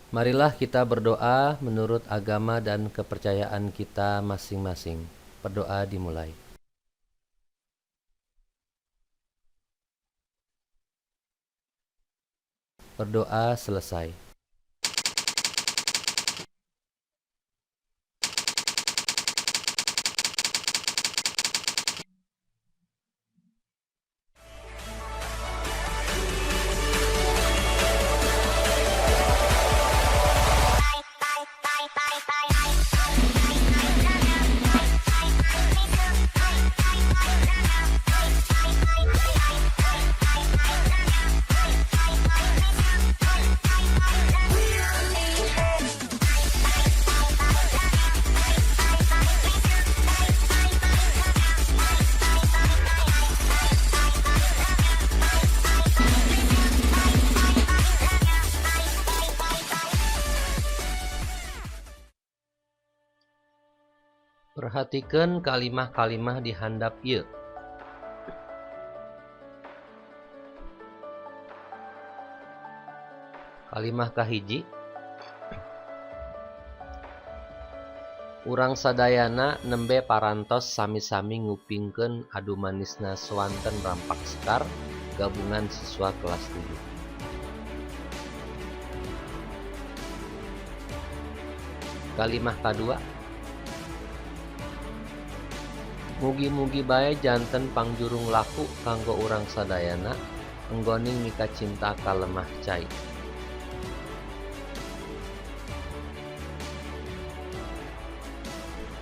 Marilah kita berdoa menurut agama dan kepercayaan kita masing-masing. Berdoa dimulai. Berdoa selesai. Perhatikeun kalimah-kalimah di handap ieu. Kalimah kahiji, urang sadayana nembe parantos sami-sami ngupingkeun adu manisna swanten rampak sekar gabungan siswa kelas 7. Kalimah kadua, mugi-mugi bae janten pangjurung laku kanggo urang sadayana enggoning mikacinta ka lemah cai.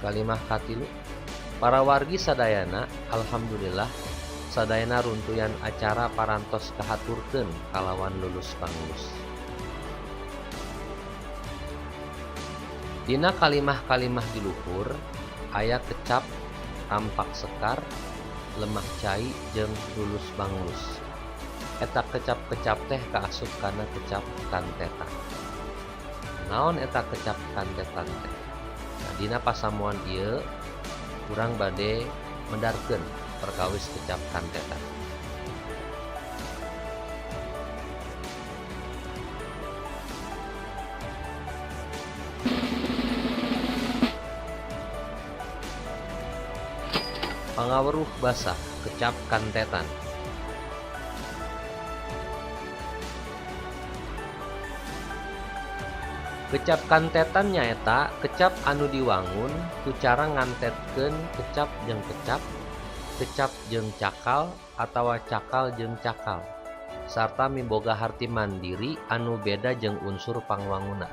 Kalimah katilu, para wargi sadayana alhamdulillah sadayana runtuyan acara parantos kahaturkeun kalawan lulus panglus. Dina kalimah-kalimah di luhur aya kecap rampak sekar, lemah cai jeung lulus banglus. Eta kecap-kecap teh kaasup kana kecap kantetan. Naon eta kecap kantetan teh? Nah, dina pasamuan ieu urang bade medarkeun perkawis kecap kantetan. Pangaweruh basa kecap kantetan. Kecap kantetan nyaeta kecap anu diwangun ku cara ngantetkeun kecap jeung kecap, kecap jeung cakal atawa cakal jeung cakal, sarta miboga harti mandiri anu beda jeung unsur pangwanguna.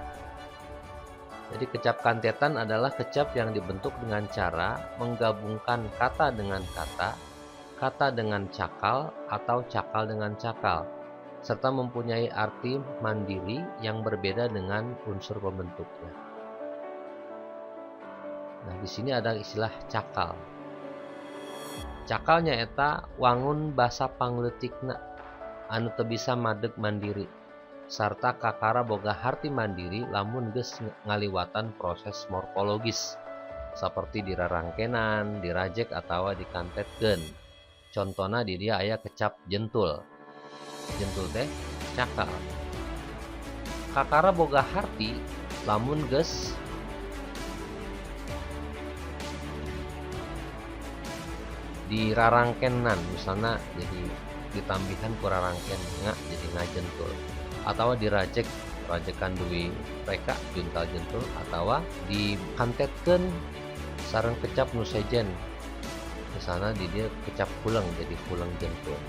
Jadi kecap kantetan adalah kecap yang dibentuk dengan cara menggabungkan kata dengan kata, kata dengan cakal, atau cakal dengan cakal, serta mempunyai arti mandiri yang berbeda dengan unsur pembentuknya. Nah, di sini ada istilah cakal. Cakalnya eta wangun basa pangleutikna anu teu bisa madeg mandiri, sarta kakara boga harti mandiri lamun geus ngaliwatan proses morfologis seperti dirarangkenan, dirajek atawa dikantetkeun. Contona di dia aya kecap jentul. Jentul teh cakal. Kakara boga harti lamun geus dirarangkenan, misalnya jadi ditambihan ku rarangken nga jadi ngajentul, atau dirajek rajekan duwi reka juntal jentul, atau dikantetkeun sareng kecap nu sejen, misalnya di dia kecap kuleng jadi kuleng jentul.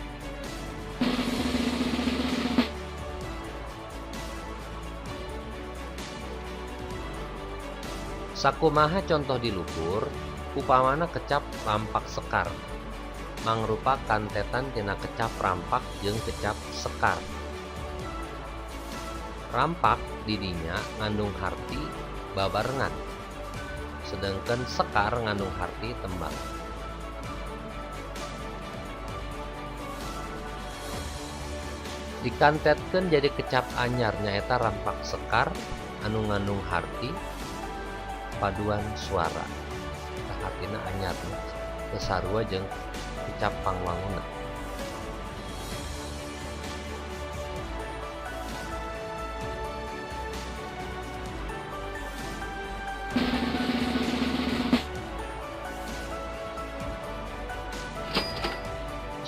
Sakumaha contoh di luhur, upamana kecap rampak sekar mangrupa kantetan tina kecap rampak jeung kecap sekar. Rampak didinya ngandung harti babarengan, sedangkan sekar ngandung harti tembang. Dikantetkeun jadi kecap anyar nyaeta rampak sekar anu ngandung harti paduan suara. Tah hartina anyar teu sarua jeung kecap pangwanguna.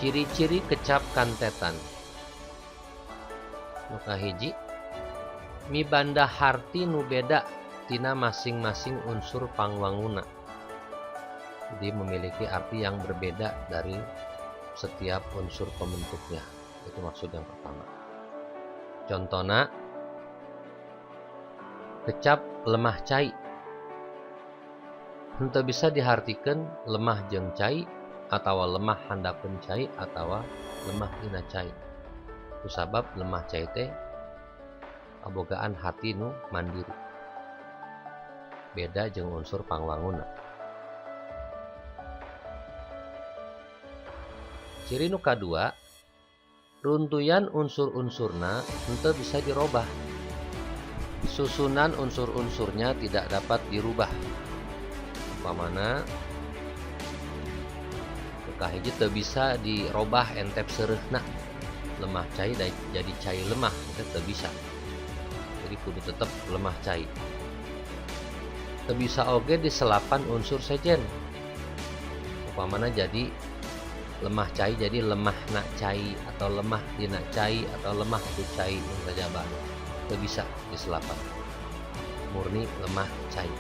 Ciri-ciri kecap kantetan. Nu kahiji, mibanda harti nu beda tina masing-masing unsur pangwanguna. Jadi memiliki arti yang berbeda dari setiap unsur pembentuknya. Itu maksud yang pertama. Contohna, kecap lemah cai. Henteu bisa dihartikeun lemah jeung cai atawa lemah handapeun cai atawa lemah dina cai. Kusabab lemah cai teh kabogaan hati nu mandiri. Beda jeung unsur pangwanguna. Ciri nu kadua, runtuyan unsur-unsurna henteu bisa dirobah. Susunan unsur-unsurnya tidak dapat dirubah. Upamana kahiji teu bisa dirobah entep seureuhna. Lemah cai jadi cai lemah itu teu bisa. Jadi kudu tetep lemah cai. Teu bisa oge diselapan unsur sejen. Upamana jadi lemah cai jadi lemahna cai atau lemah dina cai atau lemah ku cai nu sajabana. Teu bisa diselapan. Murni lemah cai.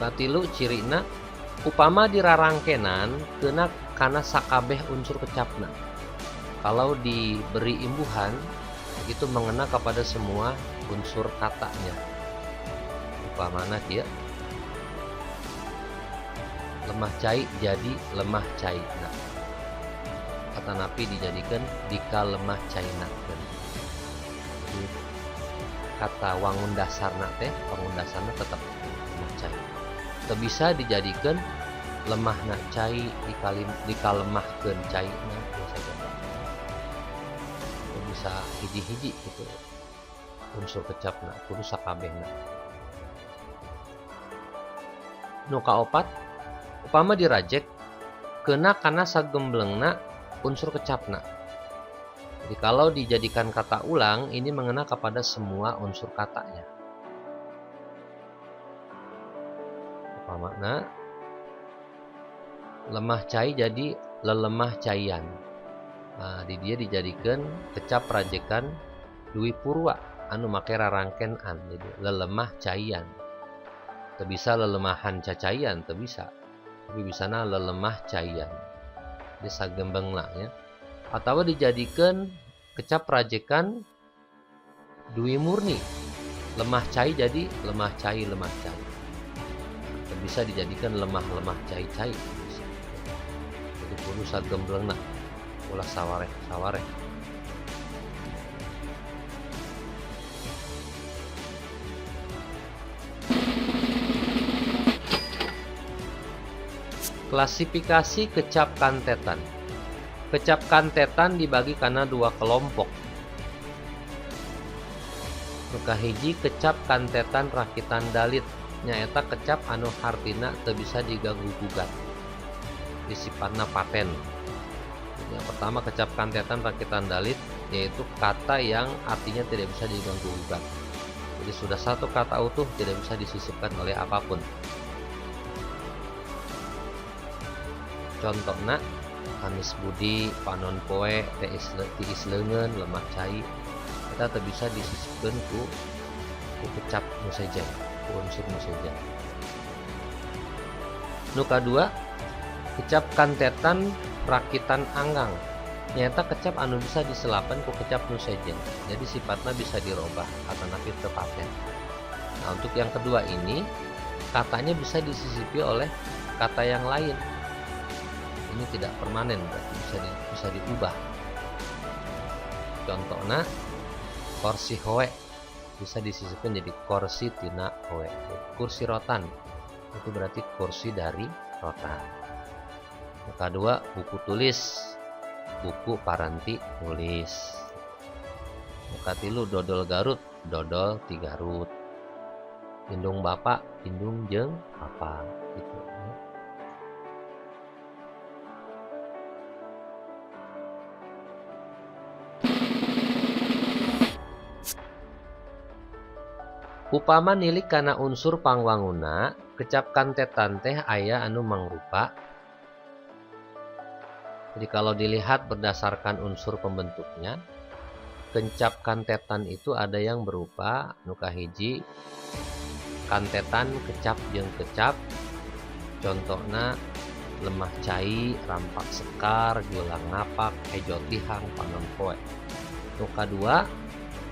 Katilu cirina upama dirarangkenan kena kana sakabeh unsur kecapna. Kalau diberi imbuhan itu mengena kepada semua unsur katanya. Upamana kieu, lemah cai jadi lemah caina. Atanapi dijadikan dika lemah caina. Jadi kata wangun dasarna teh, wangun dasarna tetap lemah cai. Teu bisa dijadikan lemahna cai dikalemahkeun caina saja. Teu bisa hiji-hiji gitu unsur kecapna, kudu sakabehna. Nu kaopat, upama dirajek kena kana sagemblengna unsur kecapna. Jadi kalau dijadikan kata ulang ini mengena kepada semua unsur katanya. Makna lemah cai jadi lelemah caian. Nah, di dia dijadikan kecap rajekan dwi purwa anu make rarangken an, jadi lelemah caian. Teu bisa lelemahan cacaian, teu bisa. Tapi bisana lelemah caian. Jadi sagembengna ya. Atau dijadikan kecap rajekan dwi murni. Lemah cai jadi lemah cai lemah cai. Bisa dijadikan lemah-lemah cai-cai bisa. Jadi kudu sagemblengna, ulah sawareh-sawareh. Klasifikasi kecap kantetan. Kecap kantetan dibagi karena dua kelompok. Nu kahiji kecap kantetan rakitan dalit, nyaeta kecap anu hartina teu bisa diganggu gugat, disifatna paten. Yang pertama kecap kantetan rakitan dalit, yaitu kata yang artinya tidak bisa diganggu gugat. Jadi sudah satu kata utuh tidak bisa disisipkan oleh apapun. Contohna Kamis Budi, Panon Poe, Tiis Leungeun, Lemah Cai, eta teu bisa disisipkeun ku kecap nu sejen, ku unsur nu sejen. Nu kadua, kecap kantetan rakitan anggang, nyaeta kecap anu bisa diselapan ku kecap nu sejen. Jadi sifatna bisa dirobah atanapi teu paten. Nah, untuk yang kedua ini katanya bisa disisipi oleh kata yang lain. Ini tidak permanen, berarti bisa diubah. Contohnya kursi hoe bisa disisipkan jadi kursi tina hoe, kursi rotan itu berarti kursi dari rotan. Yang kedua buku tulis, buku paranti tulis. Yang katilu dodol Garut, dodol ti Garut. Indung bapak, indung jeung bapak gitu. Upama nilik kana unsur pangwangunna, kecap kantetan teh aya anu mangrupa. Jadi kalau dilihat berdasarkan unsur pembentuknya, kencap kantetan itu ada yang berupa nu kahiji kantetan kecap jeung kecap, contohna lemah cai, rampak sekar, julang ngapak, hejo tihang, panon poe. Nu kadua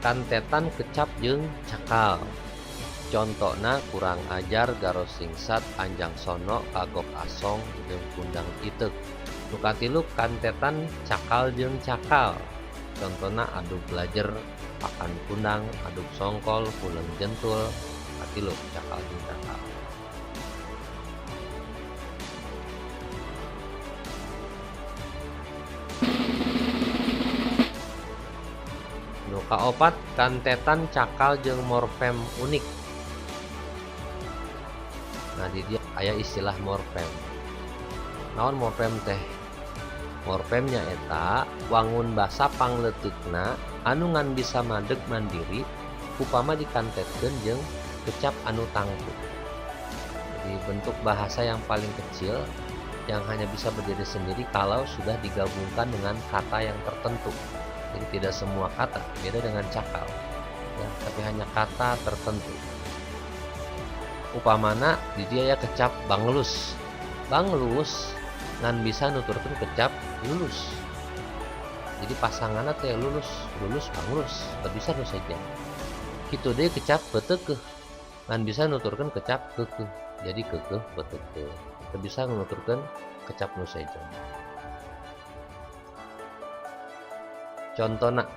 kantetan kecap jeung cakal, contohna kurang ajar, garo singsat, anjang sono, kagok asong, jeung kundang iteuk. Nu katilu kantetan cakal jeung cakal, contohna aduk belajer, pakan kundang, aduk songkol, puleung jentul. Katilu cakal jeung cakal. Nu kaopat kantetan cakal jeung morfem unik. Nah, di dieu aya istilah morfem. Naon morfem teh? Morfem nyaeta wangun basa pangleutikna anu ngan bisa madeg mandiri upama dikantetkeun jeung kecap anu tangtu. Jadi bentuk bahasa yang paling kecil yang hanya bisa berdiri sendiri kalau sudah digabungkan dengan kata yang tertentu. Jadi tidak semua kata, beda dengan cakal, ya, tapi hanya kata tertentu. Upamana di dia ya kecap banglus, banglus ngan bisa nuturkeun kecap lulus. Jadi pasanganna teh lulus, lulus banglus, teu bisa nu sejen. Kitu deui kecap peuteukeuh, ngan bisa nuturkeun kecap keukeuh. Jadi keukeuh peuteukeuh, teu bisa nuturkeun kecap nu sejen. Contona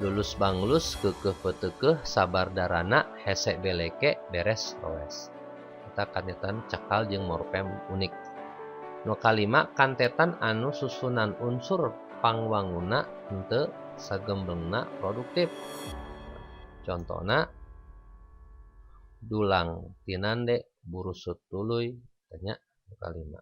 lulus banglus keukeuh peuteukeuh sabar darana hese beleke beres roes. Eta kantetan cakal jeung morfem unik. Nu kalima kantetan anu susunan unsur pangwanguna henteu sagemblengna produktif. Contona dulang tinande burusut tuluy tanya nu kalima.